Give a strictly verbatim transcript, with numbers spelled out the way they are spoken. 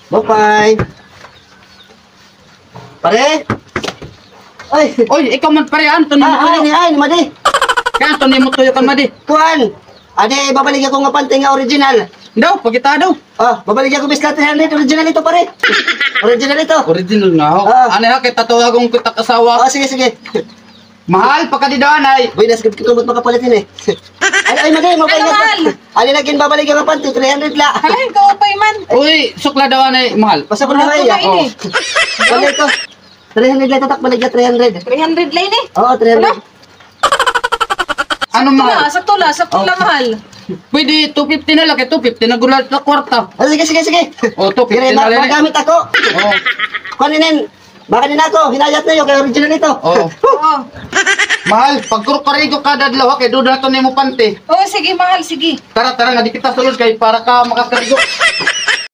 Bupay. Pare? Ay. Oy, ikaw man, pare, Anthony, ah, mo tuyo. Ay, ay, Madi. Kay Anthony mo tuyo kan Madi. Kuan. Adi, babaligya ko nga panty nga original. Daw, pakita daw. Ah, babaligya ko, bisla three hundred, original ito, pare. Original ito. Original nga, ho. Ah. Ano ha, kay tatawagon ko tak asawa. Oh, sige, sige. Mahal, pakadi daw anay. Buenas, good ka, ba't makapalit ini? Ay, ay, Madi, mo. Ano, kay mahal? Ano lagi, babaligya ko panty, three hundred la. Hala, ikaw pa man. Uy, sukla daw anay, mahal. Basta ko na. Mahal iya. Ini. Oh. Ano ito? Three hundred la, tatak, baligya, three hundred. Three hundred la ini? Oo, three hundred. Ano? Ano, mahal? Sakto la, sakto la, mahal. Pwede two fifty na la, kay two fifty na gud la it kwarta. Ah, sige, sige, sige. Oh, two fifty na la ini. Magamit ako. Oh. Kunin, baka din ako, hinayat na yun, kay original ito. Oh. Oo. Mahal, pagkurukarigo kada adlaw, ha, kay duda na ito nimo panty. Oo, sige, mahal, sige. Tara, tara, nga di kita sulod kay para ka makakarigo.